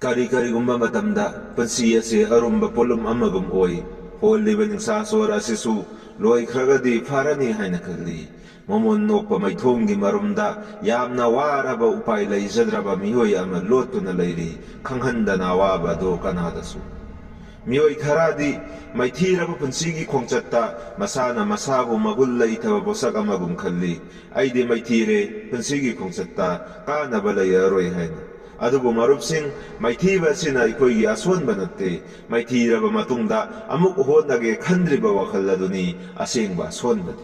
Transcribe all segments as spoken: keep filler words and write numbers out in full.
ꯀꯔꯤ ꯀꯔꯤꯒꯨꯝꯕ ꯃꯇꯝꯗ ꯄꯨꯟꯁꯤ ꯑꯁꯤ ꯑꯔꯨꯝꯕ ꯄꯣꯠꯂꯨꯝ ꯑꯃꯒꯨꯝ ꯑꯣꯏ꯫ ꯍꯣꯜꯂꯤꯕ ꯅꯤꯡꯁꯥ ꯁꯣꯔ ꯑꯁꯤꯁꯨ ꯂꯣꯏꯈ꯭ꯔꯒꯗꯤ ꯐꯔꯅꯤ ꯍꯥꯏꯅ ꯈꯜꯂꯤ꯫ ꯃꯃꯣꯟ ꯅꯣꯛꯄ ꯃꯩꯊꯣꯡꯒꯤ ꯃꯔꯨꯝꯗ ꯌꯥꯝꯅ ꯋꯥꯔꯕ, ꯎꯄꯥꯏ ꯂꯩꯖꯗ꯭ꯔꯕ ꯃꯤꯑꯣꯏ ꯑꯃ ꯂꯣꯠꯇꯨꯅ ꯂꯩꯔꯤ, ꯈꯪꯍꯟꯗꯅ ꯑꯋꯥꯕ ꯑꯗꯨ ꯀꯅꯥꯗꯁꯨ꯫ ꯃꯤꯑꯣꯏ ꯈꯔꯗꯤ ꯃꯥꯏꯊꯤꯔꯕ ꯄꯨꯟꯁꯤꯒꯤ ꯈꯣꯡꯆꯠꯇ ꯃꯁꯥꯅ ꯃꯁꯥꯕꯨ ꯃꯒꯨꯟ ꯂꯩꯇꯕ ꯄꯣꯠꯁꯛ ꯑꯃꯒꯨꯝ ꯈꯜꯂꯤ꯫ "ꯑꯩꯗꯤ ꯃꯥꯏꯊꯤꯔꯦ, ꯄꯨꯟꯁꯤꯒꯤ ꯈꯣꯡꯆꯠꯇ ꯀꯥꯟꯅꯕ ꯂꯩꯔꯔꯣꯏ" ꯍꯥꯏꯅ꯫ ꯑꯗꯨꯕꯨ ꯃꯔꯨꯞꯁꯤꯡ, ꯃꯥꯏꯊꯤꯕ ꯑꯁꯤꯅ ꯑꯩꯈꯣꯏꯒꯤ ꯑꯁꯣꯟꯕ ꯅꯠꯇꯦ꯫ ꯃꯥꯏꯊꯤꯔꯕ ꯃꯇꯨꯡꯗ ꯑꯃꯨꯛ ꯍꯣꯠꯅꯒꯦ ꯈꯟꯗ꯭ꯔꯤꯕ ꯋꯥꯈꯜ ꯑꯗꯨꯅꯤ ꯑꯁꯦꯡꯕ ꯑꯁꯣꯟꯕꯗꯤ꯫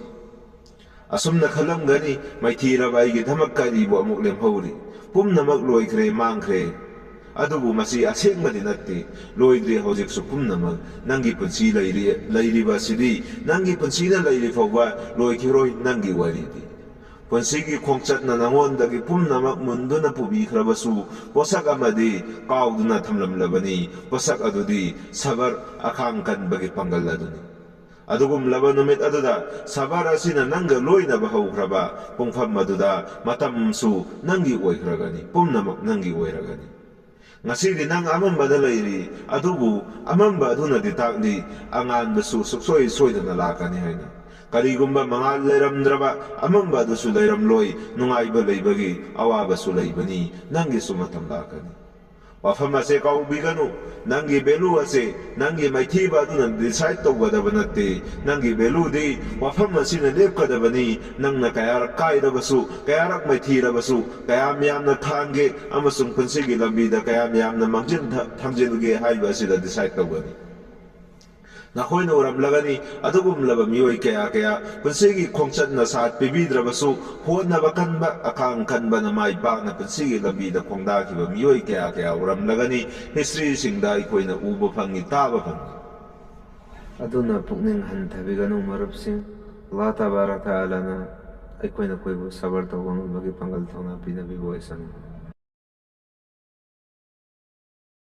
ꯑꯁꯨꯝꯅ ꯈꯜꯂꯝꯒꯅꯤ, "ꯃꯥꯏꯊꯤꯔꯕ ꯑꯩꯒꯤꯗꯃꯛ ꯀꯔꯤꯕꯨ ꯑꯃꯨꯛ ꯂꯦꯝꯍꯧꯔꯤ? ꯄꯨꯝꯅꯃꯛ ꯂꯣꯏꯈ꯭ꯔꯦ, ꯃꯥꯡꯈ꯭ꯔꯦ"꯫ ꯑꯗꯨꯕꯨ ꯃꯁꯤ ꯑꯁꯦꯡꯕꯗꯤ ꯅꯠꯇꯦ꯫ ꯂꯣꯏꯗ꯭ꯔꯤ ꯍꯧꯖꯤꯛꯁꯨ ꯄꯨꯝꯅꯃꯛ꯫ ꯅꯪꯒꯤ ꯄꯨꯟꯁꯤ ꯂꯩꯔꯤ, ꯂꯩꯔꯤꯕ ꯑꯁꯤꯗꯤ, ꯅꯪꯒꯤ ꯄꯨꯟꯁꯤꯅ ꯂꯩꯔꯤ ꯐꯥꯎꯕ ꯂꯣꯏꯈꯤꯔꯣꯏ ꯅꯪꯒꯤ ꯋꯥꯔꯤꯗꯤ꯫ ꯄꯨꯟꯁꯤꯒꯤ ꯈꯣꯡꯆꯠꯅ ꯅꯉꯣꯟꯗꯒꯤ ꯄꯨꯝꯅꯃꯛ ꯃꯨꯟꯗꯨꯅ ꯄꯨꯕꯤꯈ꯭ꯔꯕꯁꯨ, ꯄꯣꯠꯁꯛ ꯑꯃꯗꯤ ꯀꯥꯎꯗꯨꯅ ꯊꯝꯂꯝꯂꯕꯅꯤ꯫ ꯄꯣꯠꯁꯛ ꯑꯗꯨꯗꯤ ꯁꯕꯔ, ꯑꯈꯥꯡ ꯀꯟꯕꯒꯤ ꯄꯥꯡꯒꯜ ꯑꯗꯨꯅꯤ꯫ ꯑꯗꯨꯒꯨꯝꯂꯕ ꯅꯨꯃꯤꯠ ꯑꯗꯨꯗ ꯁꯕꯔ ꯑꯁꯤꯅ ꯅꯪꯒ ꯂꯣꯏꯅꯕ ꯍꯧꯈ꯭ꯔꯕ ꯄꯨꯡꯐꯝ ꯑꯗꯨꯗ ꯃꯇꯝꯁꯨ ꯅꯪꯒꯤ ꯑꯣꯏꯈ꯭ꯔꯒꯅꯤ, ꯄꯨꯝꯅꯃꯛ ꯅꯪꯒꯤ ꯑꯣꯏꯔꯒꯅꯤ꯫ ꯉꯁꯤꯗꯤ ꯅꯪ ꯑꯃꯝꯕꯗ ꯂꯩꯔꯤ, ꯑꯗꯨꯕꯨ ꯑꯃꯝꯕ ꯑꯗꯨꯅꯗꯤ ꯇꯥꯛꯂꯤ, ꯑꯉꯥꯟꯕꯁꯨ ꯁꯨꯛꯁꯣꯏ ꯁꯣꯏꯗꯅ ꯂꯥꯛꯀꯅꯤ ꯍꯥꯏꯅ꯫ ꯀꯔꯤꯒꯨꯝꯕ ꯃꯉꯥꯜ ꯂꯩꯔꯝꯗ꯭ꯔꯕ, ꯑꯃꯝꯕ ꯑꯗꯨꯁꯨ ꯂꯩꯔꯝꯂꯣꯏ, ꯅꯨꯡꯉꯥꯏꯕ ꯂꯩꯕꯒꯤ ꯑꯋꯥꯕꯁꯨ ꯂꯩꯕꯅꯤ, ꯅꯪꯒꯤꯁꯨ ꯃꯇꯝ ꯂꯥꯛꯀꯅꯤ꯫ ꯋꯥꯐꯝ ꯑꯁꯦ ꯀꯥꯎꯕꯤꯒꯅꯨ, ꯅꯪꯒꯤ value ꯑꯁꯦ ꯅꯪꯒꯤ ꯃꯥꯏꯊꯤꯕ ꯑꯗꯨꯅ decide ꯇꯧꯒꯗꯕ ꯅꯠꯇꯦ꯫ ꯅꯪꯒꯤ valueꯗꯤ ꯋꯥꯐꯝ ꯑꯁꯤꯅ ꯂꯦꯞꯀꯗꯕꯅꯤ꯫ ꯅꯪꯅ ꯀꯌꯥꯔꯛ ꯀꯥꯏꯔꯕꯁꯨ, ꯀꯌꯥꯔꯛ ꯃꯥꯏꯊꯤꯔꯕꯁꯨ, ꯀꯌꯥꯝ ꯌꯥꯝꯅ ꯈꯥꯡꯒꯦ ꯑꯃꯁꯨꯡ ꯄꯨꯟꯁꯤꯒꯤ ꯂꯝꯕꯤꯗ ꯀꯌꯥꯝ ꯌꯥꯝꯅ ꯃꯥꯡꯖꯤꯟ ꯊ-, ꯊꯥꯡꯖꯤꯟꯒꯦ ꯍꯥꯏꯕ ꯑꯁꯤꯗ decide ꯇꯧꯒꯅꯤ꯫ ꯅꯈꯣꯏꯅ ꯎꯔꯝꯂꯒꯅꯤ, ꯑꯗꯨꯒꯨꯝꯂꯕ ꯃꯤꯑꯣꯏ ꯀꯌꯥ ꯀꯌꯥ ꯄꯨꯟꯁꯤꯒꯤ ꯈꯣꯡꯆꯠꯅ ꯁꯥꯠ ꯄꯤꯕꯤꯗ꯭ꯔꯕꯁꯨ, ꯍꯣꯠꯅꯕ ꯀꯟꯕ, ꯑꯈꯥꯡ ꯀꯟꯕꯅ ꯃꯥꯏ ꯄꯥꯛꯅ ꯄꯨꯟꯁꯤꯒꯤ ꯂꯝꯕꯤꯗ ꯈꯣꯡꯗꯥꯈꯤꯕ ꯃꯤꯑꯣꯏ ꯀꯌꯥ ꯀꯌꯥ ꯎꯔꯝꯂꯒꯅꯤ꯫ Historyꯁꯤꯡꯗ ꯑꯩꯈꯣꯏꯅ ꯎꯕ ꯐꯪꯏ, ꯇꯥꯕ ꯐꯪꯏ꯫ ꯑꯗꯨꯅ ꯄꯨꯛꯅꯤꯡ ꯍꯟꯊꯕꯤꯒꯅꯨ ꯃꯔꯨꯞꯁꯤꯡ꯫ ꯑꯜꯂꯥꯍ ꯇꯕꯥꯔꯛ ꯇꯥꯂꯥꯅ ꯑꯩꯈꯣꯏꯅ ꯑꯩꯈꯣꯏꯕꯨ ꯁꯕꯔ ꯇꯧꯕ ꯉꯝꯕꯒꯤ ꯄꯥꯡꯒꯜ ꯊꯧꯅꯥ ꯄꯤꯅꯕꯤꯕ ꯑꯣꯏꯁꯅꯨ꯫